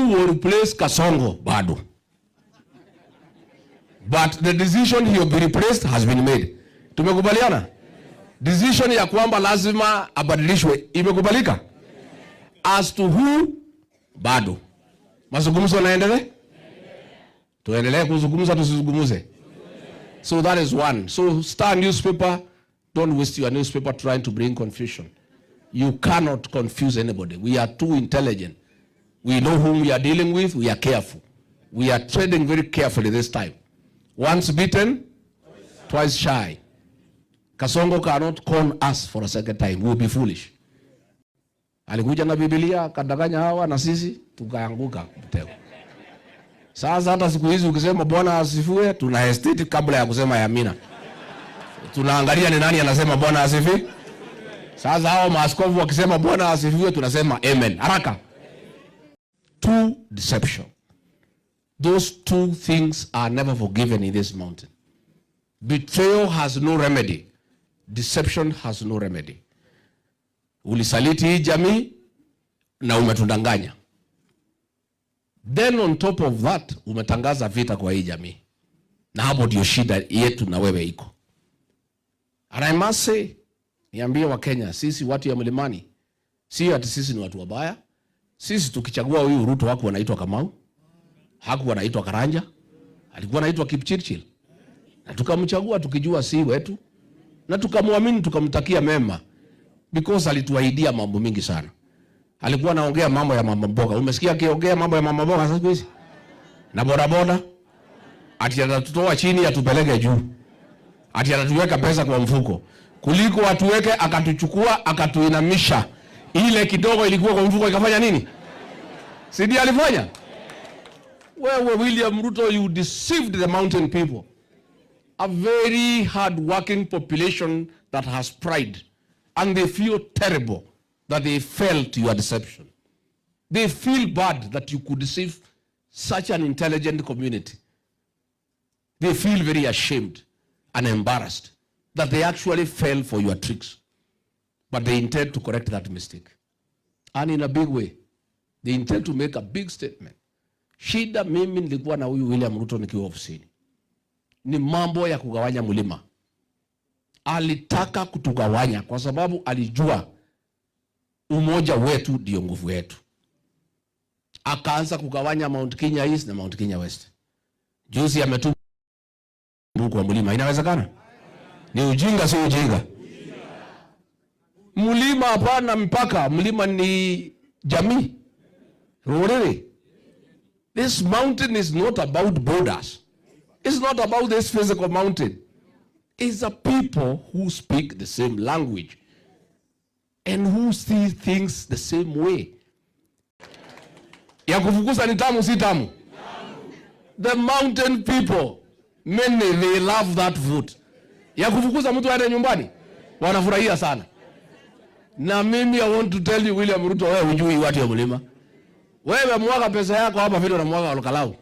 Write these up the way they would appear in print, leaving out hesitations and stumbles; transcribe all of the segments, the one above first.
Who will replace Kasongo? Bado. But the decision he will be replaced has been made. Tumekubaliana? Decision ya kwamba lazima abadilishwe imekubalika. As to who, bado. Mazungumzo yanaendelea? Tuendelee kuzungumza, tusizungumze? So that is one. So Star newspaper, don't waste your newspaper trying to bring confusion. You cannot confuse anybody. We are too intelligent. We know whom we are dealing with. We are careful. We are treading very carefully this time. Once bitten, twice shy. Kasongo cannot con us for a second time. We'll be foolish. Alikuja na Biblia akadanganya hawa na sisi tukaanguka mtego. Sasa hata siku hizi ukisema Bwana asifiwe, tuna hesitate kabla ya kusema amina. Tunaangalia ni nani anasema Bwana asifiwe. Sasa hao maaskofu wakisema Bwana asifiwe, tunasema amen haraka. Two, deception. Those two things are never forgiven in this mountain. Betrayal has no remedy. Deception has no remedy. Ulisaliti hii jamii na umetudanganya. Then on top of that umetangaza vita kwa hii jamii, na hapo ndio shida yetu na wewe iko. And I must say, niambie Wakenya, sisi watu ya mlimani, si ati sisi ni watu wabaya. Sisi tukichagua huyu Ruto hakuwa anaitwa Kamau, hakuwa anaitwa Karanja, alikuwa anaitwa Kipchirchir, na tukamchagua tukijua si wetu, na tukamwamini, tukamtakia mema because alituahidia mambo mingi sana. Alikuwa anaongea mambo ya mama mboga. Umesikia akiongea mambo ya mama mboga sasa hizi? Na bodaboda ati atatutoa chini atupeleke juu, ati atatuweka pesa kwa mfuko, kuliko atuweke akatuchukua akatuinamisha. Ile kidogo ilikuwa kwa mfuko ikafanya nini? Si ndiye alifanya? Wewe William Ruto, you deceived the mountain people, a very hard working population that has pride, and they feel terrible that they fell to your deception. They feel bad that you could deceive such an intelligent community. They feel very ashamed and embarrassed that they actually fell for your tricks. But they intend to correct that mistake. And in a big way. They intend to make a big statement. Shida mimi nilikuwa na huyu William Ruto nikiwa ofisini ni mambo ya kugawanya mlima. Alitaka kutugawanya kwa sababu alijua umoja wetu ndio nguvu yetu. Akaanza kugawanya Mount Kenya East na Mount Kenya West. Juzi ametuma kwa mlima. Inawezekana? Ni ujinga, si ujinga? Mlima hapana mpaka, mlima ni jamii. Ruriri. This mountain is not about borders. It's not about this physical mountain. It's a people who speak the same language and who see things the same way. Ya kufukuza ni tamu, si tamu? The mountain people, many, they love that food. Ya kufukuza mtu aende nyumbani, wanafurahia sana. Na mimi I want to tell you, William Ruto, wewe hujui watu ya mlima. Wewe mwaga pesa yako hapa vile unamwaga Ol Kalou.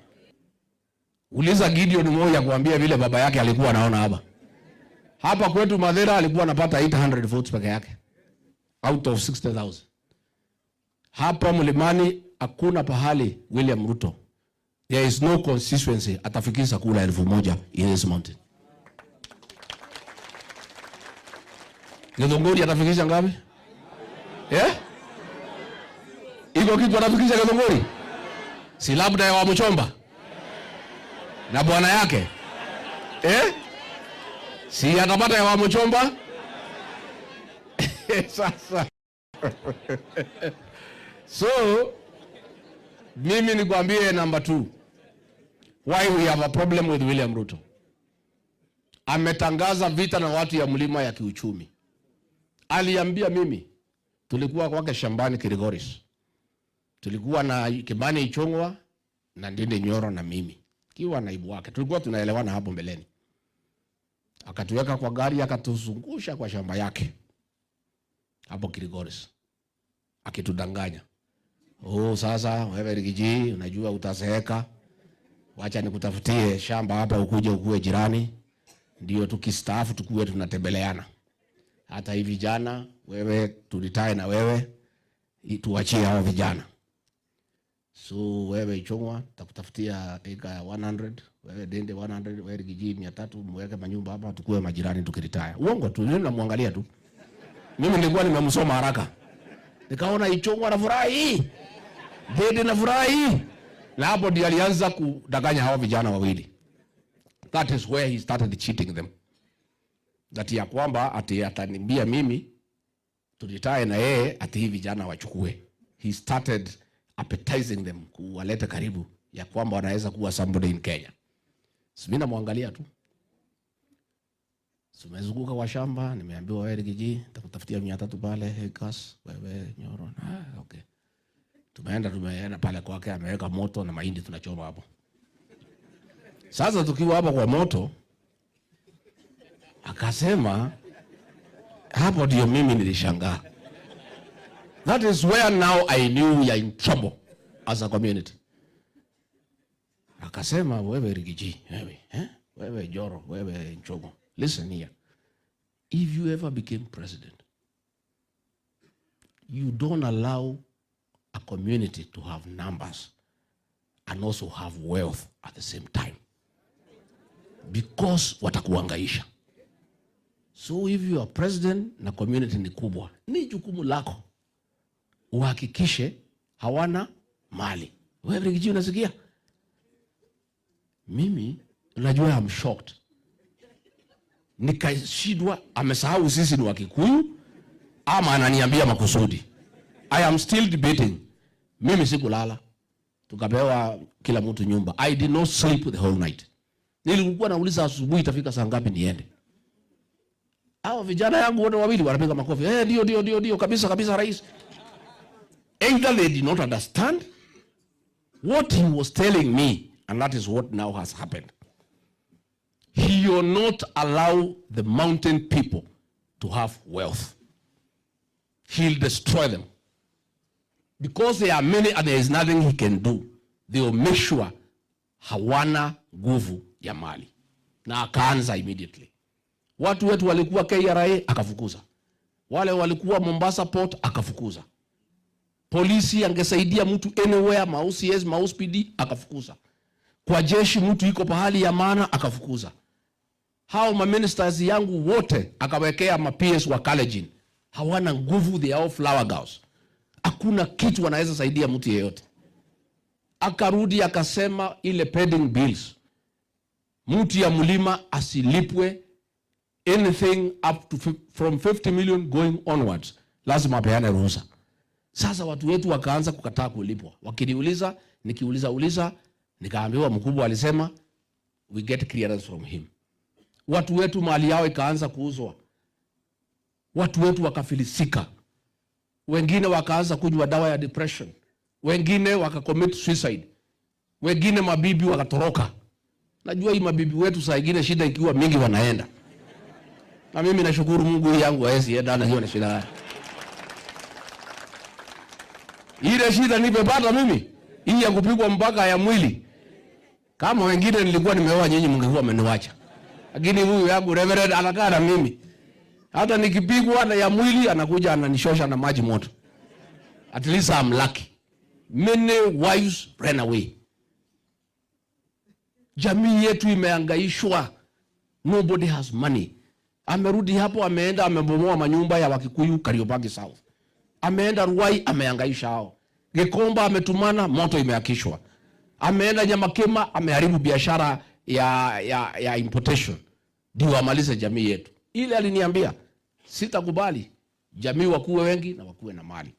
Uliza Gideon Moi kuambia vile baba yake alikuwa anaona hapa. Hapa kwetu Mathira alikuwa anapata 800 votes peke yake out of 60,000. Hapa mlimani hakuna pahali William Ruto, there is no constituency atafikisha kura 1,000 in this mountain. Githunguri atafikisha ngapi? Eh? Iko kitu atafikisha Githunguri? Si labda ya Wamuchomba na bwana yake, eh? Si atapata ya Wamuchomba? Sasa so mimi nikwambie, number two, why we have a problem with William Ruto. Ametangaza vita na watu ya mlima ya kiuchumi. Aliambia mimi, tulikuwa kwake shambani Kilgoris, tulikuwa na Kimani Ichung'wa na Ndindi Nyoro na mimi kiwa naibu wake, tulikuwa tunaelewana hapo mbeleni. Akatuweka kwa gari akatuzungusha kwa shamba yake hapo Kilgoris, akitudanganya, oh, sasa wewe Riggy G, unajua utazeeka, wacha nikutafutie shamba hapa ukuje ukue jirani, ndio tukistaafu tukue tunatembeleana. Hata hivi vijana wewe tulitae na wewe tuachie hao vijana. So wewe Ichung'wa takutafutia eka 100, wewe Dende 100, wewe Riggy G 300, muweke manyumba hapa tukue majirani tukiretire. Uongo tu, mimi namwangalia tu. Mimi nilikuwa nimemsoma haraka. Nikaona Ichung'wa anafurahi. Dende nafurahi. Na hapo ndiye alianza kudanganya hawa vijana wawili. That is where he started cheating them. That ya kwamba ati ataniambia mimi turetire na yeye, ati hii vijana wachukue. He started appetizing them, kuwaleta karibu ya kwamba wanaweza kuwa somebody in Kenya. Si mimi namwangalia tu. Tumezunguka kwa shamba, nimeambiwa wewe Riggy G, nitakutafutia 300 pale acres, wewe Nyoro. Ah, okay. Tumeenda pale kwake, ameweka moto na mahindi tunachoma hapo. Sasa tukiwa hapo kwa moto, akasema, hapo ndio mimi nilishangaa. That is where now I knew we are in trouble as a community. Akasema, wewe Riggy G, wewe, eh? Wewe Joro, wewe Nchogo. Listen here. If you ever became president, you don't allow a community to have numbers and also have wealth at the same time, because watakuangaisha. So if you are president na community ni kubwa, ni jukumu lako uhakikishe hawana mali. Wewe Riggy G unasikia? Mimi unajua I'm shocked. Nikashindwa, amesahau sisi ni Wakikuyu ama ananiambia makusudi. I am still debating. Mimi sikulala. Tukapewa kila mtu nyumba. I did not sleep the whole night. Nilikuwa nauliza asubuhi itafika saa ngapi niende. Hao vijana yangu wote wawili wanapiga makofi. Eh, ndio ndio ndio ndio, kabisa kabisa, rais. Either they did not understand what he was telling me, and that is what now has happened. He will not allow the mountain people to have wealth. He'll destroy them. Because there are many and there is nothing he can do. They will make sure hawana nguvu ya mali. Na akaanza immediately. Watu wetu walikuwa KRA, akafukuza. Wale walikuwa Mombasa Port, akafukuza. Polisi angesaidia mtu anywhere, ma OCS, ma OCPD, akafukuza. Kwa jeshi mtu iko pahali ya maana, akafukuza. Hao ma ministers yangu wote akawekea ma PS wa Kalenjin. Hawana nguvu, they are all flower girls. Hakuna kitu wanaweza saidia mtu yeyote. Akarudi akasema ile pending bills, mtu ya mlima asilipwe anything up to from 50 million going onwards, lazima apeane ruhusa. Sasa watu wetu wakaanza kukataa kulipwa, wakiniuliza, nikiuliza uliza, nikaambiwa mkubwa alisema we get clearance from him. Watu wetu mali yao ikaanza kuuzwa, watu wetu wakafilisika, wengine wakaanza kunywa dawa ya depression, wengine wakacommit suicide, wengine mabibi wakatoroka. Najua hii mabibi wetu saa ingine shida ikiwa mingi wanaenda, na mimi nashukuru Mungu hii yangu hawezi enda na hiyo na shida yake. Ile shida nimepata mimi hii ya kupigwa mpaka ya mwili, kama wengine nilikuwa nimeoa nyinyi mngekuwa mmeniacha, lakini huyu yangu Reverend anakaa na mimi, hata nikipigwa na ya mwili anakuja ananishosha na maji moto. At least I'm lucky. Many wives ran away. Jamii yetu imeangaishwa. Nobody has money. Amerudi hapo, ameenda amebomoa manyumba ya Wakikuyu Kariobangi South. Ameenda Ruai, ameangaisha hao. Gikomba ametumana, moto imeakishwa. Ameenda Nyamakima, ameharibu biashara ya importation. Ndio amalize jamii yetu. Ile aliniambia, sitakubali jamii wakuwe wengi na wakuwe na mali.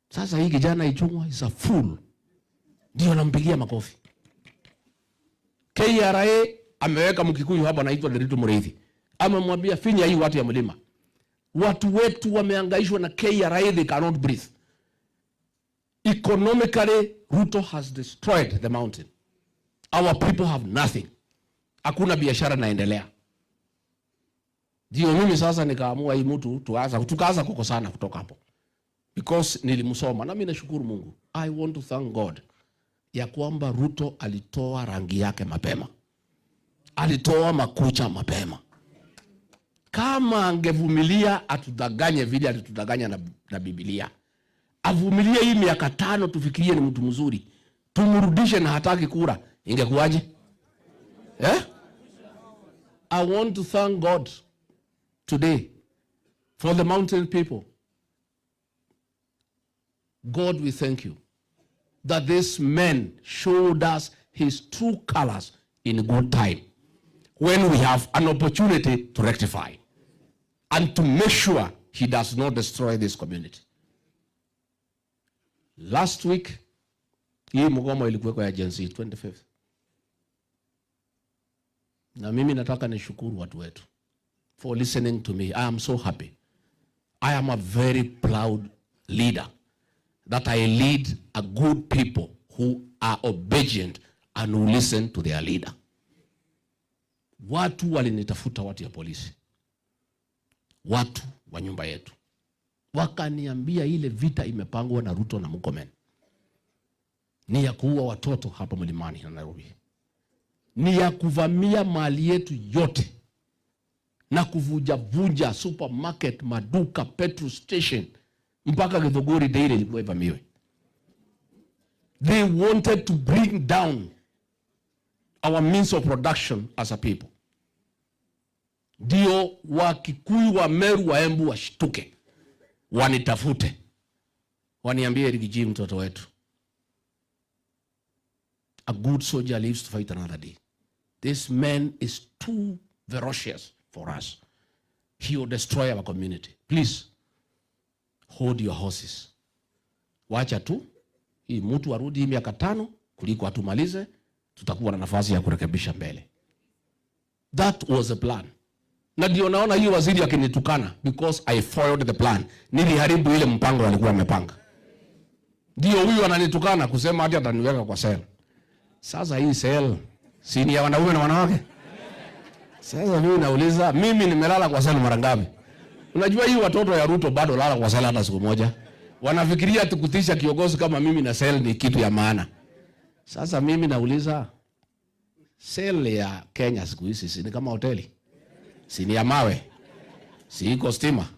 Sasa hii kijana Ichung'wa is a fool. Ndio nampigia makofi. KRA ameweka Mkikuyu hapa anaitwa Nderitu Muriithi. Amemwambia finya hii watu ya mlima. Watu wetu wameangaishwa na KRA, they cannot breathe. Economically, Ruto has destroyed the mountain. Our people have nothing. Hakuna biashara naendelea. Ndio mimi sasa nikaamua hii mtu tukaanza kukosana kutoka hapo. Because nilimsoma na mimi nashukuru Mungu. I want to thank God ya kwamba Ruto alitoa rangi yake mapema. Alitoa makucha mapema. Kama angevumilia atudanganye vile alitudanganya na Biblia, Avumilie hii miaka 5, tufikirie ni mtu mzuri, tumrudishe na hataki kura, ingekuwaje? Eh? I want to thank God today for the mountain people. God, we thank you that this man showed us his true colors in good time when we have an opportunity to rectify and to make sure he does not destroy this community. Last week, hii mgomo ilikuwekwa ya Gen Z 25th. Na mimi nataka nishukuru watu wetu for listening to me. I am so happy. I am a very proud leader that I lead a good people who are obedient and who listen to their leader. Watu walinitafuta, watu ya polisi, watu wa nyumba yetu, wakaniambia ile vita imepangwa na Ruto na Murkomen ni ya kuua watoto hapa Mlimani na Nairobi, ni ya kuvamia mali yetu yote na kuvunjavunja supermarket, maduka, petrol station, mpaka Githunguri Dairy ilikuwa ivamiwe. They wanted to bring down our means of production as a people. Ndio Wakikuyu wa Meru, wa Embu washtuke, wanitafute, waniambie, "Riggy G, mtoto wetu, a good soldier lives to fight another day. This man is too ferocious for us. He will destroy our community. Please hold your horses. Wacha tu hii mtu arudi hii miaka 5 kuliko atumalize, tutakuwa na nafasi ya kurekebisha mbele." That was the plan. Na ndio naona hiyo waziri akinitukana because I foiled the plan. Niliharibu ile mpango alikuwa amepanga. Ndio huyu ananitukana kusema hati ataniweka kwa cell. Sasa hii cell si ni ya wanaume na wanawake? Sasa mimi nauliza, mimi nimelala kwa cell mara ngapi? Unajua hii watoto ya Ruto bado lala kwa cell hata siku moja. Wanafikiria tukutisha kiongozi kama mimi na cell ni kitu ya maana. Sasa mimi nauliza, cell ya Kenya siku hizi si ni kama hoteli? Si ni ya mawe? Si iko stima?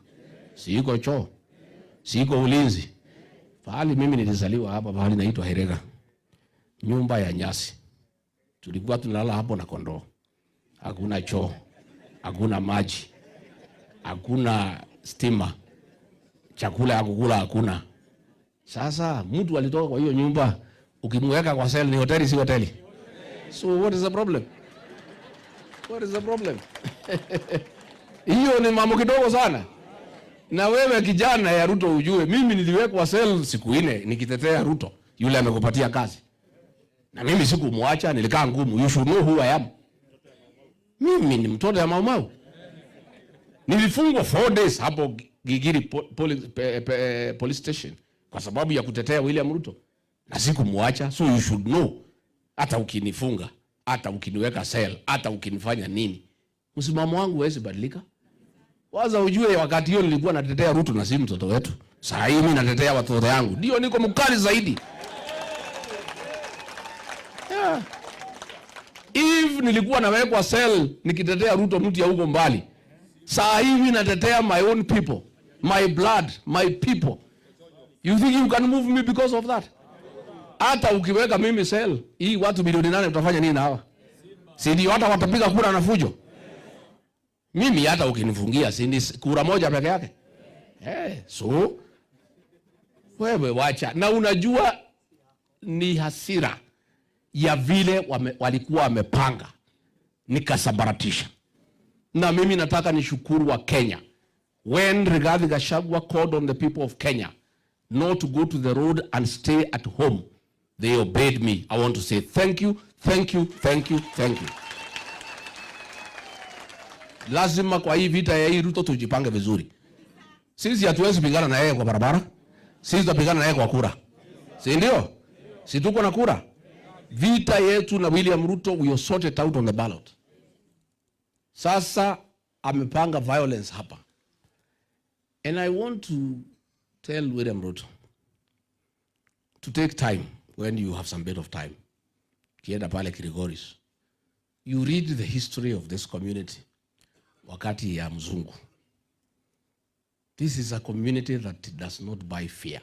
Si iko choo? Si iko ulinzi? Pahali mimi nilizaliwa hapa, pahali naitwa Herega. Nyumba ya nyasi. Tulikuwa tunalala hapo na kondoo. Hakuna choo, hakuna maji, hakuna stima, chakula ya kukula hakuna. Sasa mtu alitoka kwa hiyo nyumba, ukimweka kwa cell ni hoteli, si hoteli? So what is the problem? What is the problem? Hiyo ni mambo kidogo sana. Na wewe kijana ya Ruto ujue, mimi niliwekwa cell siku 4 nikitetea Ruto, yule amekupatia kazi. Na mimi sikumwacha, nilikaa ngumu. You should know who I am. Mimi ni mtoto ya Mau Mau. Nilifungwa 4 days hapo Gigiri police station kwa sababu ya kutetea William Ruto. Na sikumwacha, so you should know. Hata ukinifunga, hata ukiniweka cell, hata ukinifanya nini, msimamo wangu huwezi badilika. Waza ujue wakati hiyo nilikuwa natetea Ruto na si mtoto wetu. Saa hii mimi natetea watoto yangu. Ndio niko mkali zaidi. Yeah. If nilikuwa nawekwa cell nikitetea Ruto mtu ya huko mbali, saa hii mimi natetea my own people, my blood, my people. You think you can move me because of that? Hata ukiweka mimi cell, hii watu milioni 8 utafanya nini na hawa? Si ndio hata watapiga kura na fujo? Mimi hata ukinifungia si ni kura moja peke yake? Eh, so wewe wacha. Na unajua ni hasira ya vile walikuwa wamepanga nikasambaratisha. Na mimi nataka nishukuru wa Kenya. When Rigathi Gachagua called on the people of Kenya not to go to the road and stay at home, they obeyed me. I want to say thank you, thank you, thank you, thank you. Lazima kwa hii vita ya hii Ruto tujipange vizuri. Sisi hatuwezi pigana na yeye kwa barabara. Sisi tutapigana na yeye kwa kura. Si ndio? Si tuko na kura? Vita yetu na William Ruto we will sort it out on the ballot. Sasa amepanga violence hapa. And I want to tell William Ruto to take time when you have some bit of time. Kienda pale Kilgoris. You read the history of this community wakati ya mzungu. This is a community that does not buy fear.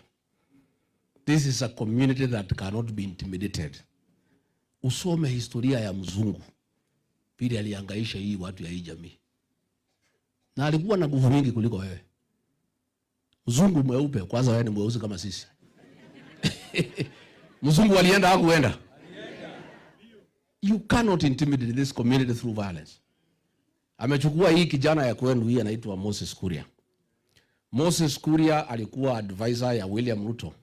This is a community that cannot be intimidated. Usome historia ya mzungu vile alihangaisha hii watu ya hii jamii, na alikuwa na nguvu mingi kuliko wewe. Mzungu mweupe, kwanza wewe ni mweusi kama sisi. Mzungu alienda, hakuenda? You cannot intimidate this community through violence. Amechukua hii kijana ya kwenu hii anaitwa Moses Kuria. Moses Kuria alikuwa advisor ya William Ruto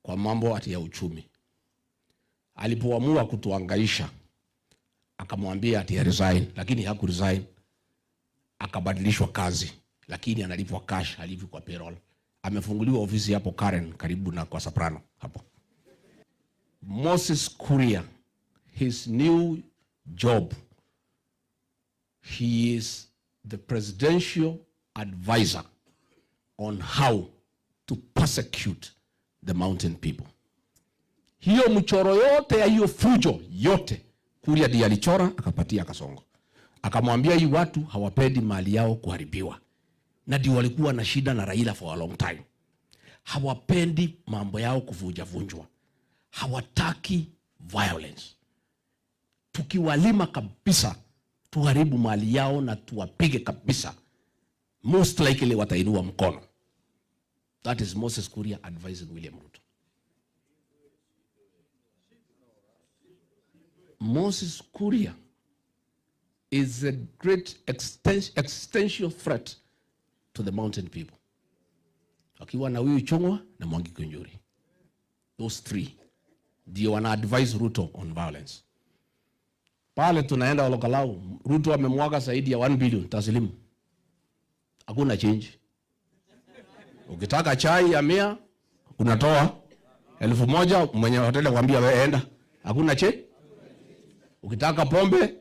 kwa mambo ati ya uchumi. Alipoamua kutuangaisha, akamwambia ati resign, lakini hakuresign. Akabadilishwa kazi, lakini analipwa cash, halipwi kwa payroll. Amefunguliwa ofisi hapo Karen, karibu na kwa Soprano hapo. Moses Kuria, his new job, he is the presidential advisor on how to persecute the mountain people. Hiyo mchoro yote ya hiyo fujo yote Kuria ndiye alichora, akapatia Kasongo. Akamwambia hii watu hawapendi mali yao kuharibiwa. Na ndio walikuwa na shida na Raila for a long time. Hawapendi mambo yao kuvunja vunjwa. Hawataki violence. Tukiwalima kabisa, tuharibu mali yao na tuwapige kabisa, most likely watainua mkono. That is Moses Kuria advising William Ruto. Moses Kuria is a great existential threat to the mountain people. Akiwa na huyu Chungwa na Mwangi Kiunjuri. Those three ndio wana advise Ruto on violence. Pale tunaenda Olkalou, Ruto amemwaga zaidi ya 1 billion taslimu. Hakuna change. Ukitaka chai ya 100 unatoa 1000, mwenye hoteli akwambia wewe enda. Hakuna che. Ukitaka pombe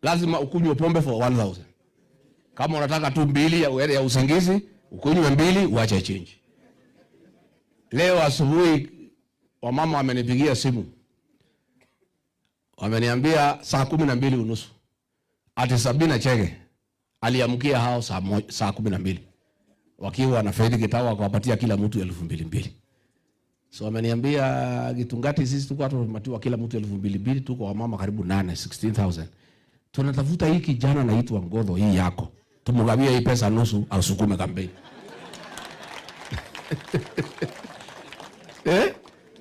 lazima ukunywe pombe for 1000. Kama unataka tu mbili ya usingizi, ukunywe mbili uache change. Leo asubuhi wamama wamenipigia simu. Wameniambia saa 12:30 ati Sabina Chege aliamkia hao saa 12 wakiwa na Faith Gitau, wakawapatia kila mtu 2000. So wameniambia Gitungati, sisi tuko watu tumepatiwa kila mtu 2000, tuko wamama karibu 8, 16,000. Tunatafuta hii kijana anaitwa Ngotho hii yako. Tumgawie hii pesa nusu asukume kampeni.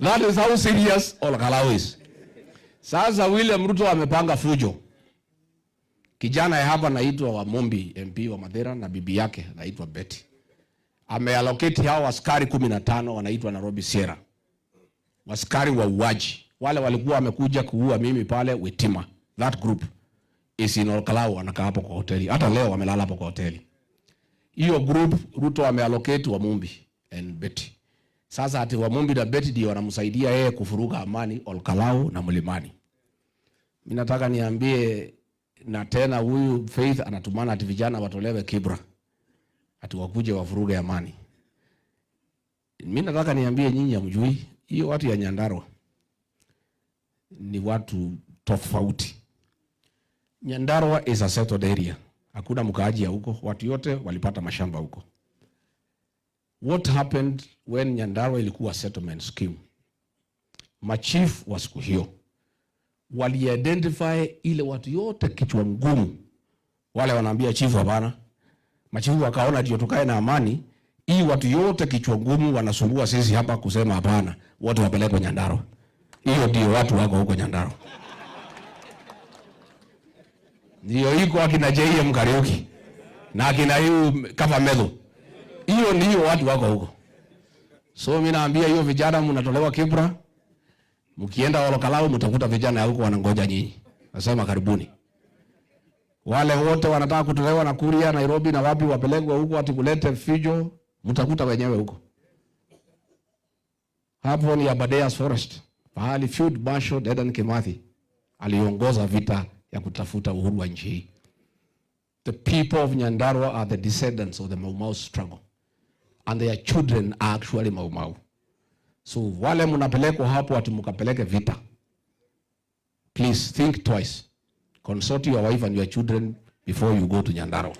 That is how serious Olkalou is. Sasa William Ruto amepanga fujo. Kijana hapa anaitwa Wamumbi, MP wa Mathira, na bibi yake anaitwa Betty. Ameallocate hao askari 15 wanaitwa Nairobi Sierra. Askari wauaji. Wale walikuwa wamekuja kuua mimi pale Witima. That group is in Olkalou, wanakaa hapo kwa hoteli. Hata leo wamelala hapo kwa hoteli. Hiyo group Ruto ameallocate Wamumbi and Betty. Sasa ati Wamumbi na Betty ndio wanamsaidia yeye kufuruga amani Olkalou na Mlimani. Mimi nataka niambie, na tena huyu Faith anatumana ati vijana watolewe Kibra, ati wakuje wavuruge amani. Mimi nataka niambie nyinyi hamjui, hiyo watu ya Nyandarua ni watu tofauti. Nyandarua is a settled area. Hakuna mkaaji ya huko, watu yote walipata mashamba huko. What happened when Nyandarua ilikuwa settlement scheme? Machief wa siku hiyo wali-identify ile watu yote kichwa ngumu. Wale wanaambia chief hapana. Machifu wakaona ndio tukae na amani, hii watu yote kichwa ngumu wanasumbua sisi hapa kusema hapana, wote wapelekwe Nyandarua. Hiyo ndio watu wako huko Nyandarua. Ndio iko akina JM Kariuki na akina huyu Kava Methu. Hiyo ndio watu wako huko. So mimi naambia hiyo vijana mnatolewa Kibra, mkienda Olkalou mtakuta vijana huko wanangoja nyinyi. Nasema karibuni. Wale wote wanataka kutolewa na Kuria, Nairobi na wapi wapelekwe huko ati kulete fijo, mtakuta wenyewe huko. Hapo ni Aberdares Forest, pahali Field Marshal Dedan Kimathi aliongoza vita ya kutafuta uhuru wa nchi hii. The people of Nyandarua are the descendants of the Mau Mau struggle, and their children are actually Mau Mau. So wale mnapelekwa hapo ati mkapeleke vita, please think twice. Consult your wife and your children before you go to Nyandarua.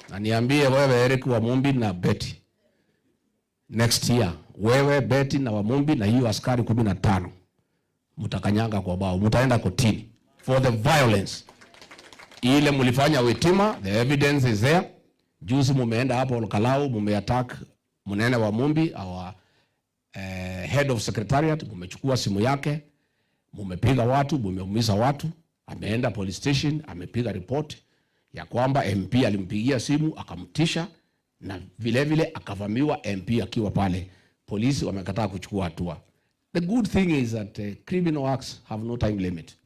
Na niambie wewe Eric Wamumbi na Betty, Next year wewe, Betty na Wamumbi na hiyo askari 15 mtakanyanga kwa bao, mtaenda kotini for the violence ile mlifanya Witima. The evidence is there. Juzi mumeenda hapo Olkalou, mumeattack Munene wa Mumbi, our head of secretariat, mumechukua simu yake, mumepiga watu, mumeumiza watu. Ameenda police station, amepiga report ya kwamba MP alimpigia simu akamtisha, na vile vile akavamiwa MP akiwa pale. Polisi wamekataa kuchukua hatua. The good thing is that criminal acts have no time limit.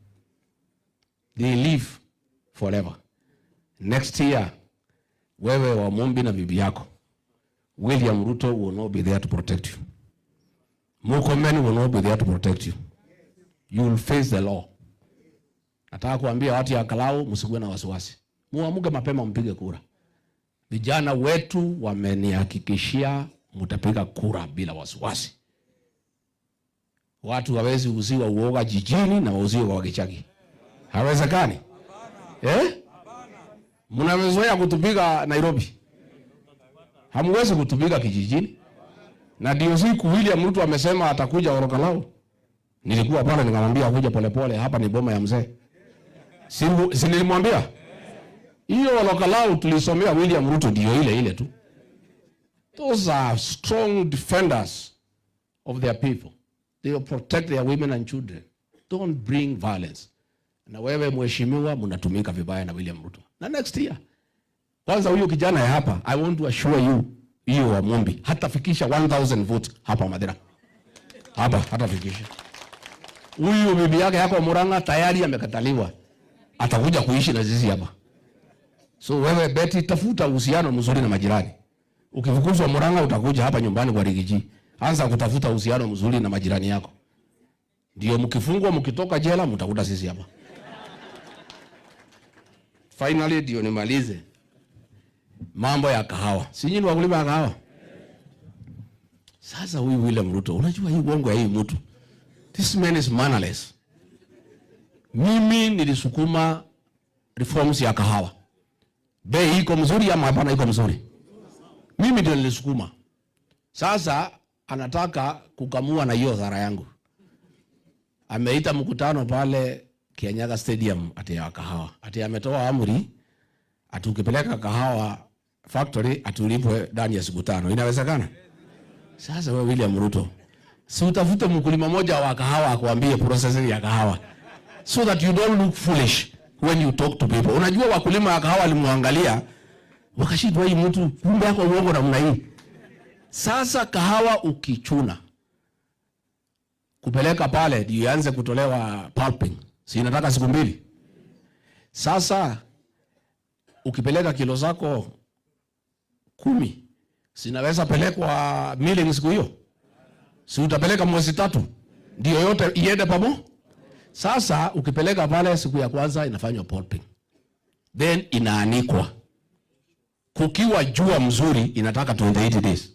They live forever. Next year, wewe Wamumbi na bibi yako, William Ruto will not be there to protect you. Murkomen will not be there to protect you. You will face the law. Nataka kuambia watu ya Kalau, msikuwe na wasiwasi. Muamuke mapema mpige kura. Vijana wetu wamenihakikishia mtapiga kura bila wasiwasi. Watu hawezi uziwa uoga jijini na wauziwe kwa Wagichagi. Hawezekani. Eh? Mnamezoea kutupiga Nairobi. Hamwezi kutupiga kijijini. Na ndio siku William Ruto amesema atakuja Olkalou. Nilikuwa pale nikamwambia akuja polepole, hapa ni boma ya mzee. Si nilimwambia? Hiyo Olkalou tulisomea William Ruto ndio ile ile tu. Those are strong defenders of their people. They will protect their women and children. Don't bring violence. Na wewe mheshimiwa, mnatumika vibaya na William Ruto. Na next year, kwanza huyu kijana ya hapa, I want to assure you, hiyo Wamumbi hatafikisha 1000 votes hapa Mathira. Hapa hatafikisha. Huyu bibi yake yako Murang'a tayari amekataliwa. Atakuja kuishi na sisi hapa. So wewe Betty, tafuta uhusiano mzuri na majirani. Ukifukuzwa Murang'a utakuja hapa nyumbani kwa Riggy G. Anza kutafuta uhusiano mzuri na majirani yako. Ndio mkifungwa, mkitoka jela, mtakuta sisi hapa. Finally ndio nimalize mambo ya kahawa. Si nyinyi wakulima ya kahawa? Sasa huyu William Ruto, unajua hii uongo ya hii mtu. This man is mannerless. Mimi nilisukuma reforms ya kahawa. Bei iko mzuri ama hapana iko mzuri? Mimi ndio nilisukuma. Sasa anataka kukamua na hiyo dhara yangu. Ameita mkutano pale Kianyaga Stadium ati ya kahawa. Ati ametoa amri ati ukipeleka kahawa factory atulipwe ndani ya siku 5. Inawezekana? Sasa wewe William Ruto, si utafute mkulima mmoja wa kahawa akwambie processing ya kahawa so that you don't look foolish when you talk to people. Unajua wakulima wa kahawa walimwangalia wakashindwa, hii mtu kumbe yako uongo namna hii. Sasa kahawa ukichuna kupeleka pale ndio ianze kutolewa pulping, si inataka siku 2. Sasa ukipeleka kilo zako 10, sinaweza pelekwa milling siku hiyo, si utapeleka mwezi 3 ndio yote iende pamo. Sasa ukipeleka pale siku ya kwanza inafanywa pulping, then inaanikwa. Kukiwa jua mzuri inataka 28 days,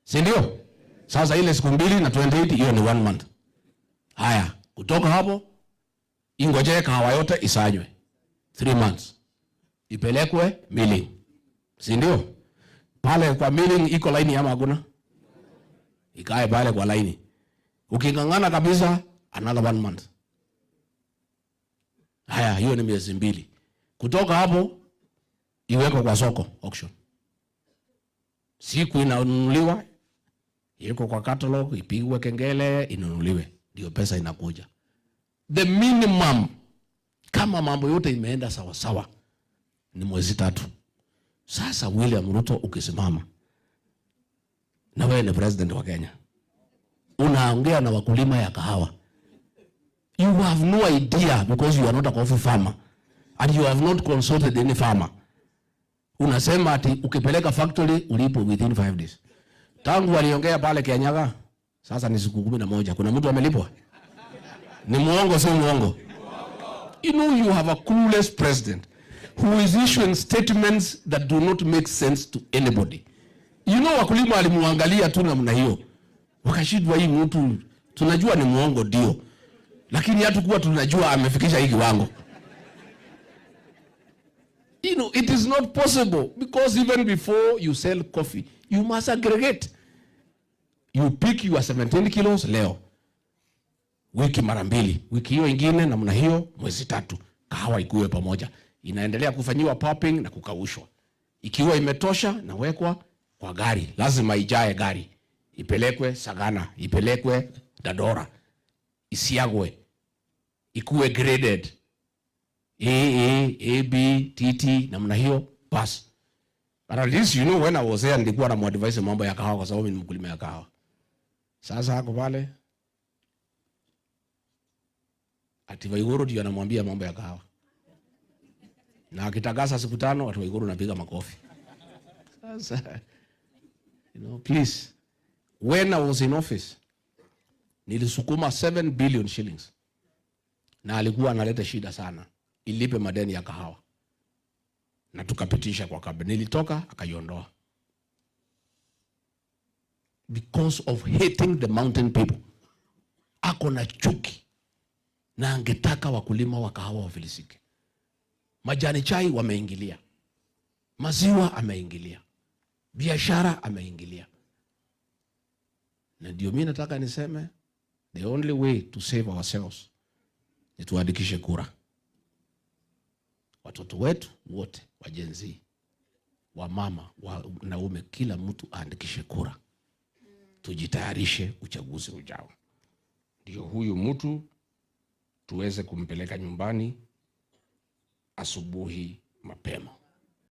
si ndio? Sasa ile siku 2 na 28, hiyo ni 1 month. Haya, kutoka hapo ingojee kahawa yote isanywe 3 months, ipelekwe milling, si ndio? Pale kwa milling iko laini ama hakuna? Ikae pale kwa laini. Ukingangana kabisa another 1 month. Haya, hiyo ni miezi 2. Kutoka hapo iwekwe kwa soko auction. Siku inanunuliwa, iko kwa catalog, ipigwe kengele, inunuliwe, ndio pesa inakuja. The minimum kama mambo yote imeenda sawa sawa ni mwezi 3. Sasa William Ruto ukisimama na wewe ni president wa Kenya, unaongea na wakulima ya kahawa, you have no idea because you are not a coffee farmer and you have not consulted any farmer. Unasema ati ukipeleka factory ulipo within 5 days. Tangu waliongea pale Kianyaga, sasa ni siku 11. Kuna mtu amelipwa? Ni muongo, si muongo? You know you have a clueless president who is issuing statements that do not make sense to anybody. You know wakulima walimuangalia tu namna hiyo, wakashindwa, hii mtu tunajua ni muongo ndio, lakini hatukuwa tunajua amefikisha hii kiwango. You know, it is not possible because even before you sell coffee, you must aggregate. You pick your 17 kilos leo, wiki mara mbili, wiki hiyo ingine namna hiyo, mwezi tatu, kahawa ikuwe pamoja. Inaendelea kufanyiwa popping na kukaushwa. Ikiwa imetosha, nawekwa kwa gari, lazima ijae gari, ipelekwe Sagana, ipelekwe Dandora, isiagwe, ikuwe graded A, A, A, B, T, T, namna hiyo bas. But at least you know when I was there nilikuwa na muadvise mambo ya kahawa kwa sababu mimi ni mkulima ya kahawa. Sasa hako pale ati Waiguru ndio anamwambia mambo ya kahawa. Na akitangaza siku tano watu Waiguru napiga makofi. Sasa you know, please, when I was in office nilisukuma 7 billion shillings na alikuwa analeta shida sana ilipe madeni ya kahawa, na tukapitisha kwa cabinet. Nilitoka akaiondoa because of hating the mountain people. Ako na chuki na angetaka wakulima wa kahawa wafilisike. Majani chai wameingilia, maziwa ameingilia, biashara ameingilia. Na ndio mimi nataka niseme the only way to save ourselves ni tuandikishe kura watoto wetu wote wa Gen Z, wa mama, wanaume, kila mtu aandikishe kura, tujitayarishe uchaguzi ujao, ndio huyu mtu tuweze kumpeleka nyumbani asubuhi mapema.